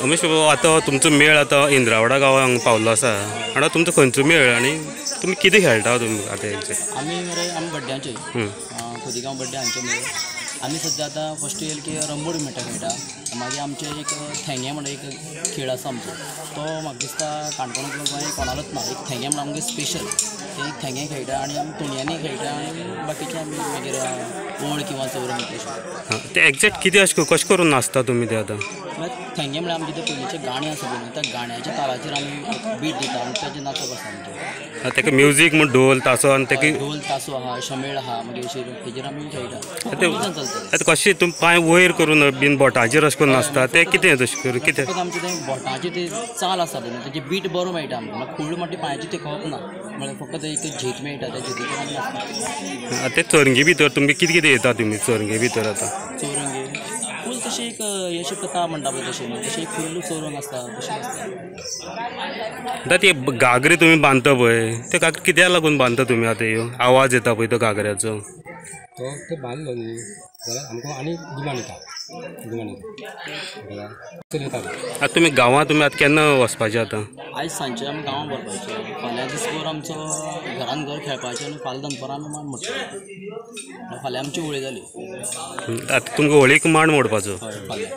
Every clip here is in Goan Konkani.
अमीश बाबू आतां तुमचो मेळ आतां इंद्रावडा गांवांक पावल्लो आसा आनी तुमचो खंयचो मेळ आनी तुमी कितें खेळटा तुमी आतां हेंचे? आमी मरे आमी बड्ड्यांचे खोतिगांव बड्डे हांचे मेळ. आमी सद्या आतां फस्ट येयल की रंबोड म्हणटा खेळटा. मागीर आमचे एक थेंगे म्हणून एक खेळ आसा आमचो, तो म्हाका दिसता काणकोणांतलो गोंय कोणालोच ना. एक थेंगे म्हणून आमगे स्पेशल ते एक थेंगे खेळटा आनी आमी तोणयांनी खेळटा आनी बाकीचे आमी मागीर ओळ किंवा चौरंग तशें. ते एग्जॅक्ट कितें अशें कशें करून नाचता तुमी ते आतां? थेंगे म्हळ्यार आमचे ते पयलींचे गाणे आसा पळय न्हू, त्या गाण्याच्या तालाचेर आमी बीट दिता आनी ताचेर नाचप आसा आमचें. ताका म्युजीक म्हण ढोल तासो आनी ताका ढोल तासो आहा, शमेळ आहा, मागीर हेजेर आमी खेळटा. आतां कशें तुमी पांय वयर करून बीन बोटाचेर अशें करून नाचता तें कितें तशें करून कितें? आमचें तें बोटाचें ते चाल आसा पळय न्हू, तेजी बीट बरो मेळटा आमकां. खूळ म्हणटा पांयाची ते खप ना, म्हळ्यार फकत एक झेत मेळटा, त्या झेतीचेर आमी नाचता. ते चरंगे भितर तुमकां कितें कितें येता तुमी चरंगे भितर आतां? चौरंगे फूल तशी एक अशी कथा म्हणटा पळय तशें न्हू, तशें एक फूल चौरंग आसता तशें आसता. आतां ती घागरे तुमी बांदता पळय, ते घागरे कित्याक लागून बांदता तुमी आतां? ह्यो आवाज येता पळय तो घागऱ्याचो, तो ते बांदलो न्ही जाल्यार आमकां आनी डिमांड येता, डिमांड येता. आतां तुमी गांवांत तुमी आतां केन्ना वचपाचें आतां? आयज सांजचे आमी गांवांत भरपाचें, फाल्यां दिसभर आमचो घरान घर खेळपाचें आनी फाल्यां दनपारां आमी मांड मोडटले. फाल्यां आमची होळी जाली. आतां तुमकां होळीक मांड मोडपाचो? हय, फाल्यां.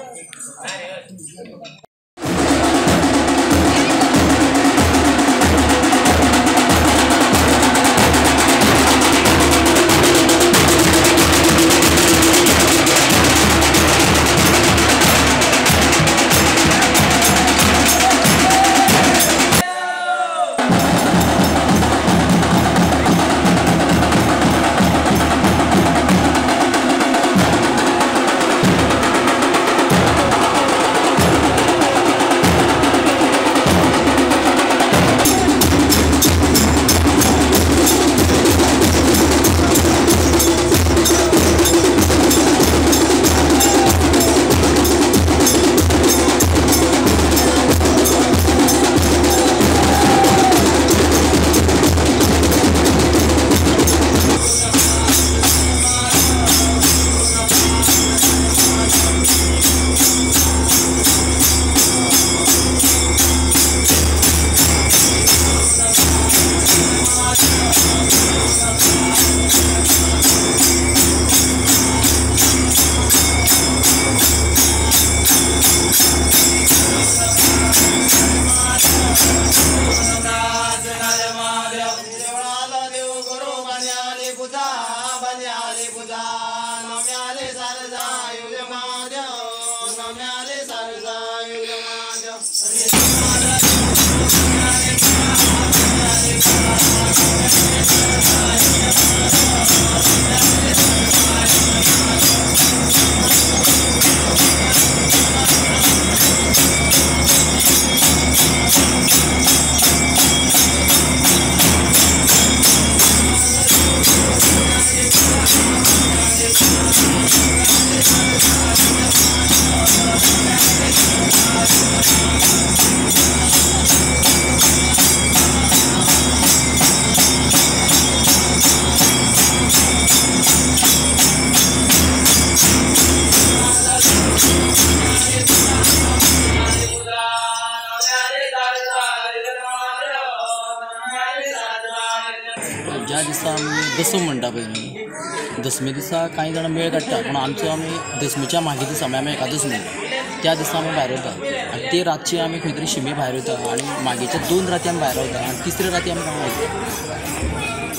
ज्या दिसा आमी दसम म्हणटा पळय न्हू, दसमी दिसा कांय जाणां मेळ काडटा, पूण आमचो आमी दसमीच्या मागीर दिसा म्हळ्यार आमी एकादस म्हणटा त्या दिसा आमी भायर वता आनी ते रातची आमी खंय तरी शिमे भायर वता आनी मागीरच्या 2 राती आमी भायर वता आनी तिसऱ्या राती आमी गांवां वयता.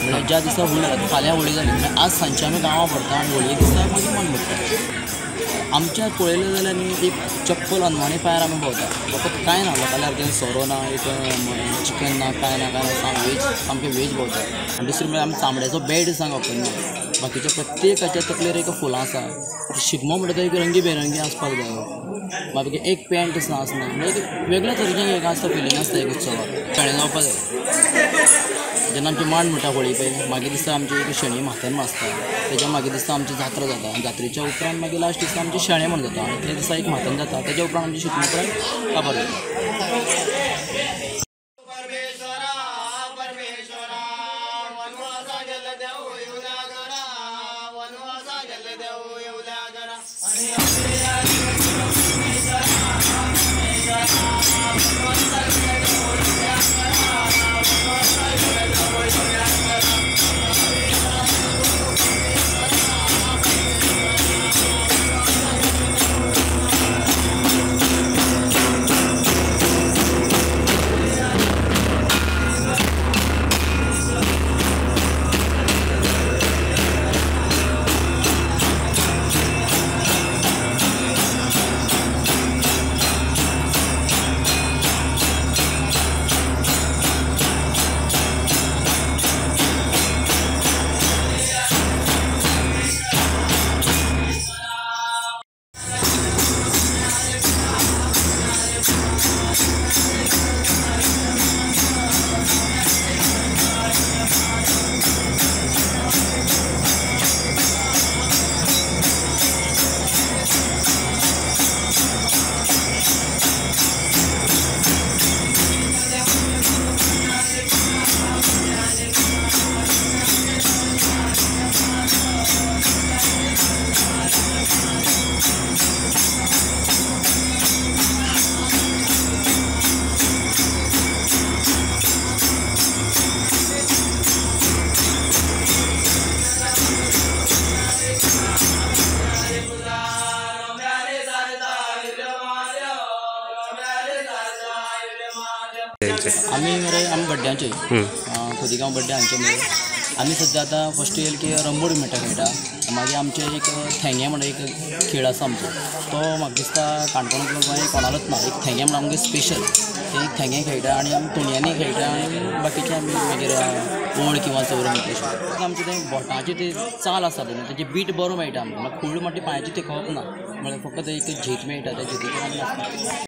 म्हळ्यार ज्या दिसा होळी जाता, फाल्यां होळी जाली म्हळ्यार आज सांजचे आमी गांवां भरता आनी होळये दिसा मागीर मन भरता. आमच्या पळयलें जाल्यार न्ही एक चप्पल अनवाणी पांयार आमी भोंवता, फकत कांय ना, लोकांल्या सारकें सोरो ना, एक चिकन ना, कांय ना, कांय ना, सामकें वेज, सामकें वेज भोंवता. आनी दुसरें म्हळ्यार आमी चामड्याचो बेल्ट सांग वापरना. बाकीच्या प्रत्येकाच्या तकलेर एक फुलां आसा. शिगमो म्हणटा तो एक रंगी बेरंगी आसपाक जाय, मागीर एक पॅन्ट आसना, म्हळ्यार एक वेगळ्या तरेचें एक आसता फिलींग आसता एक उत्सवाक. खेळें जावपाक जाय. जेन्ना आमची मांड म्हणटा होळी पळय, मागीर दिसा आमची एक शेणी म्हातन आसता, तेच्या मागीर दिसा आमची जात्रा जाता, जात्रेच्या उपरांत मागीर लास्ट दिसा आमची शेणें म्हण जाता आनी त्या दिसा एक म्हातन जाता, तेच्या उपरांत आमची शिगमो उपरांत काबार जाता. Hare खंयचे? आमी मरे आमी बड्ड्यांचे, खोतिगांव बड्डे हांचे मेळ. आमी सद्या आतां फस्ट येयल की रंबोड म्हणटा खेळटा. मागीर आमचे एक थेंगे म्हणून एक खेळ आसा आमचो, तो म्हाका दिसता काणकोण किंवा गोंय कोणालोच ना. एक थेंगे म्हणून आमगे स्पेशल, ते एक थेंगे खेळटा आनी आमी तोणयांनी खेळटा आनी बाकीचे आमी मागीर ओळ किंवा चौरंग तशें. आमचें तें बोटाची ती चाल आसा पळय न्हू, तेजी बीट बरो मेळटा आमकां. म्हणल्यार खूळ म्हणटा ती पांयाची तेकोवप ना, म्हळ्यार फकत एक झेत मेळटा, त्या झेतीचेर आमी नाचता.